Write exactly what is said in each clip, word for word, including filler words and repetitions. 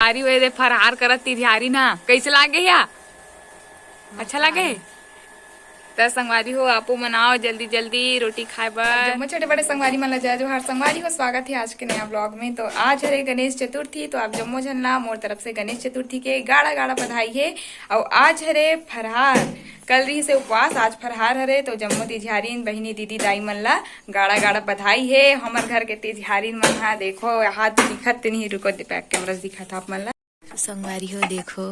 अरे, वो दे फरहार करत तिथियारी ना, कैसे लागे या? अच्छा लागे? त संगवारी हो, आपो मन आओ जल्दी जल्दी रोटी खाए बर। जम्मो छोटे बड़े संगवारी मन ला जय जोहार। संगवारी हो, स्वागत है आज के नया ब्लॉग में। तो आज हरे गणेश चतुर्थी, तो आप जम्मो झन ला मोर तरफ से गणेश चतुर्थी के गाड़ा गाड़ा बधाई है। और आज हरे फरहार, कल रही से उपवास, आज फरहार हरे। तो जम्मो तिझारिन बहिनी दीदी दाई मन ला गाड़ा गाड़ा बधाई है। हमर घर के तिझारिन मन हा देखो, हाथ दिखत नहीं, रुको, बैक कैमरा से दिखत आप मन ला। संगवारी हो, देखो,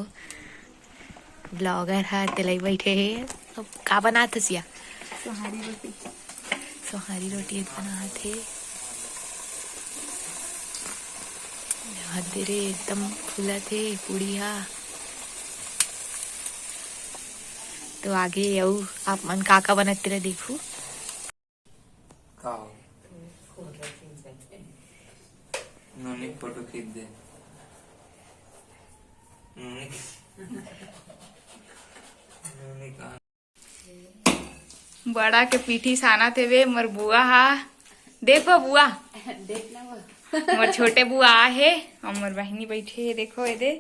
ब्लॉगर ह तेलई बैठे हे। अब का बनात हस या? सोहारी रोटी। सोहारी रोटी बनात हे। हद रे, एकदम फूलत हे पूड़ी हा। तो आगे अउ आप मन का का बनत तेला देखू। का हो? नोनी फोटो खींच दे। नोनी, नोनी कहाँ? बड़ा के पीठी सानत हेवे मोर बुआ हा। देखो बुआ, देख ना वो। मोर छोटे बुआ आहे और मोर बहिनी बैठे हे। देखो एदे।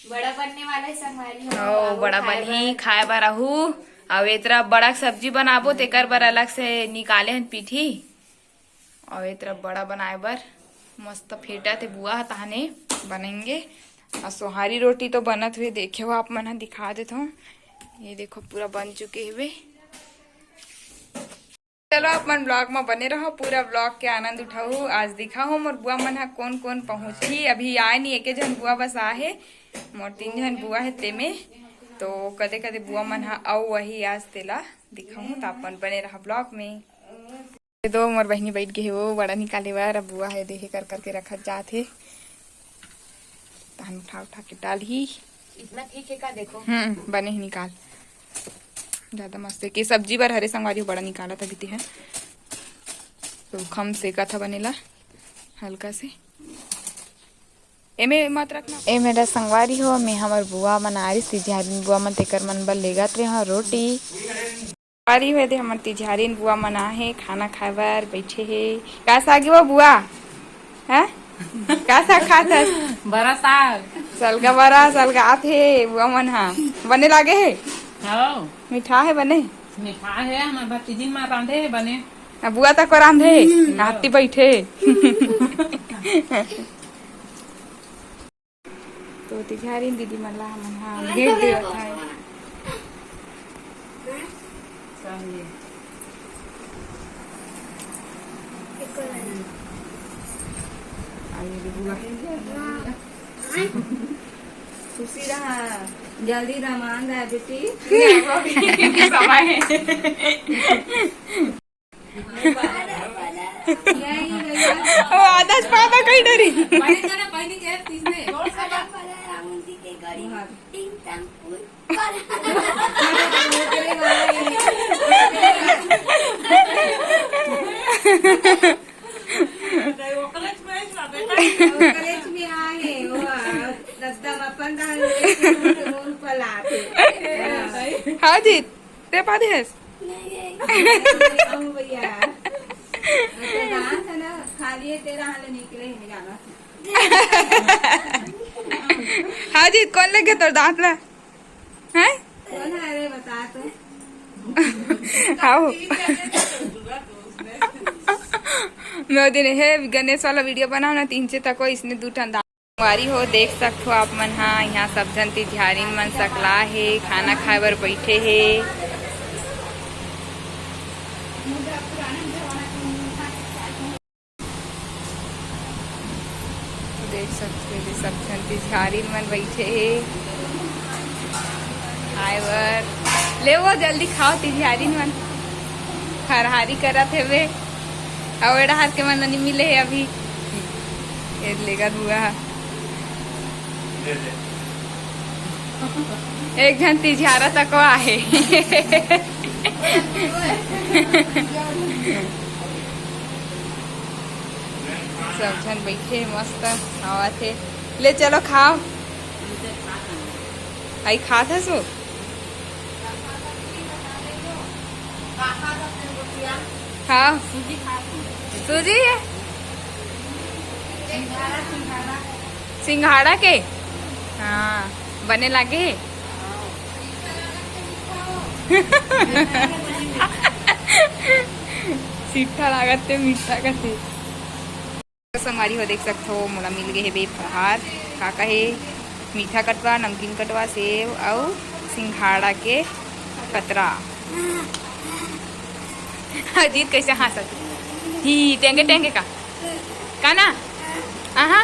बड़ा बनने वाला है संगवारी हो, ओ, आगू बड़ा खाए बनही, बर। खाए बर आहू। अउ एतरा बड़ा सब्जी बनाबो, तेकर बर अलग से निकाले हन पीठी। अउ एतरा बड़ा बनाए बर मस्त फेटा थे बुआ ह, तहने बनेंगे। अउ सोहारी रोटी तो बनत हुए देखे हो आप मन ह, दिखा देत हो। ये देखो पूरा बन चुके हुए। चलो, अपन ब्लॉग में बने रहो, पूरा ब्लॉग के आनंद उठाओ। आज दिखाओ मोर बुआ मन हा कौन कौन पहुँचही। अभी आए नहीं, एके झन बुआ बस आ हे, मोर तीन झन बुआ हे तेमे। तो कदे कदे बुआ मन हा अउ वही आज तेला दिखाऊँ, तो अपन बने रहा ब्लॉग में। ये दो मोर बहिनी बैठ गए हे, वो बड़ा निकाले बर अब बुआ हे देहे कर करके रखत जात हे। तहन उठा उठा के डालही। इतना ठीक है का? देखो। हम्म, बने ही निकाल। ज्यादा मस्त है कि सब्जी बर हरे संगवारी हो, बड़ा निकाला था बीती है। तो खम सेका था बनेला हल्का से। एमे मत रखना। ए मेरा संगवारी हो, मैं हमर बुआ मन आरिस, तिथियारिन बुआ मन, तेकर मन बर लेगत रहे हो रोटी। अरे, ये दे हमर तिझारिन बुआ मन आहे, खाना खाए बर बैठे हे। का साग वो बुआ? हैं? का साग खात हस? बड़ा साग। सलगा बड़ा, सलगा आत हे बुआ मन हा। बने लागे हे? हाँ। मीठा हे बने? मीठा हे, हमर भतीजिन मा रांधे हे बने। अब बुआ तक को रांधे हे, हम्म। हाथी बैठे। तो तिझारिन दीदी मन ला हमन हा भेंट देवत हन। खुशी रहा, जल्दी रमान रहा बेटी। समय। वो आधा च पाता कहीं डरी। हाँ जी। ते पा दे हस। नहीं, नहीं। ओ भैया। अच्छा, दांत है ना, खाली है तेरा, हाल निकले ही नहीं जाना। हाँ जी, कौन लगे तोर दांत ला? हैं? कौन है रे, बता तो। आओ। मैं दिन हे गणेश वाला वीडियो बनाओ ना, तीन से तक इसने दू ठन दांत। संगवारी हो, देख सकथो आप मन हा, यहाँ सब झन तिझारिन मन सकला हे, खाना खाए बर बैठे हे। देख सकथो, ये सब झन तिझारिन मन बैठे हे खाए बर। ले वो जल्दी खाओ, तिझारिन मन फरहारी करत हेवे। अउ ए डहार के मन नइ मिले हे अभी। ए लेगत हुआ। एक झन तिझारा तको आहे। सब झन बैठे मस्त खावत हे। ले चलो खाओ। आई खात हस वो? हाँ। सूजी है? सिंघाड़ा के? हाँ, बने लागे हे। सीठा लागत ते मीठा कथे। संगवारी हो, देख सकथो, मोला मिल गे हे बे फरहार। का का हे? मीठा कटवा, नमकीन कटवा, सेव अउ सिंघाड़ा के कतरा। अजीत कैसे हाँसत? ही, टेंगे टेंगे का? का ना? आहा।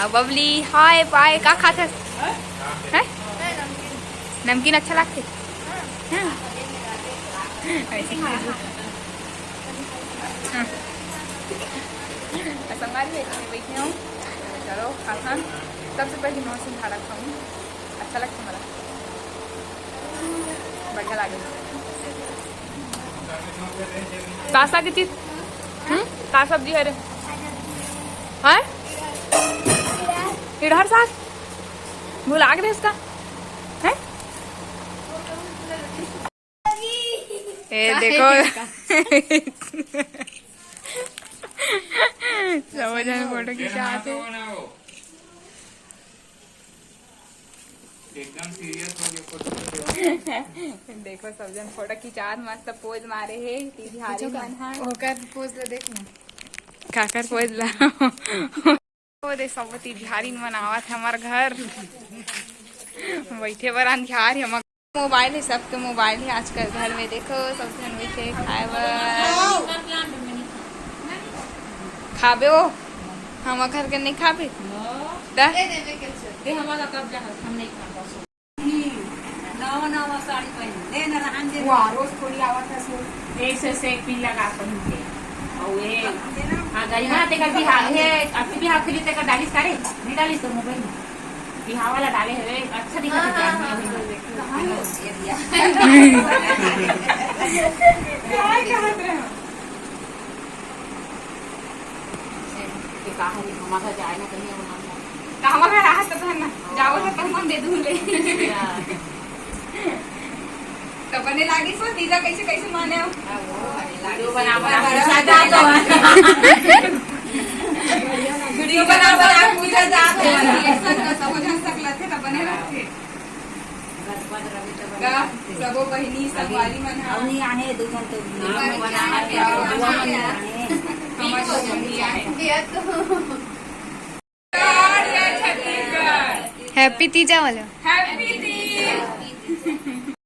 अब बबली, हाय पाय, का खाथस? हैं? नमकीन अच्छा लागथे? हाँ। ऐसे खा। हाँ। संगवारी हो, एती में बैठे हंव। चलो, खाथन। सबसे पहले मौसम भाड़ा खाऊं। अच्छा लगता मला। बढ़िया लागे। का साग के चीज? हम्म? का सब्जी हरे? हैं? इड़हर साग? भुला गे उसका? हैं? ए, का देखो। है का? सब झन फोटो खिंचात हे। एकदम सीरियस हो गए फोटो। देखो, सब झन फोटो खिंचात, मस्त पोज मारे हे, तिजहारी मन हा। ओकर पोज ला देख ना। काकर पोज ला? ओ दे, सब तिजहारी मन आवत हे हमर घर। बैठे बर अंधियार हे हमर। मोबाइल हे, सबके मोबाइल हे आजकल घर में। देखो, सब झन बैठे खाए बर। खाबे ओ? हमर घर के नहीं खाबे? दा? दे हमारा कब्जा है, हम नहीं खाबे। नवा नवा साड़ी पहन ले ना रहन दे। वो रोज थोड़ी आवत है सो। एक से, से एक पिन लगा पहन के। और ये, हाँ, गरिमा तेकर बिहाव, ये अभी बिहाव के लिए तेकर डालिस करे? नहीं डालिस तो मोबाइल में। बिहाव वाला डाले हवे, अच्छा दिखत हे। हाँ, हाँ, हाँ, हाँ। कहाँ है? ये दिया। क्या कहत रहे हो? ये कहाँ है? हमारा जाए ना कहीं, अब हम तो हमर घर आहस त तहन ना, जाओ त तहन हम दे दूँ ले। त बने लागिस हो, तीजा कैसे, कैसे माने हो? वीडियो बना, बना, पूछा जात हो। वीडियो बना, बना, पूछा जात हो। ऐसा ना, सब झन सकलथे, त बने रहथे। गा, सबो बहिनी, संगवारी मन ह। अउ नहीं आने, दू झन तो वीडियो बना के, बुआ मन नहीं आने। हमर तो बहिनी आए। Happy तीजा वाला। Happy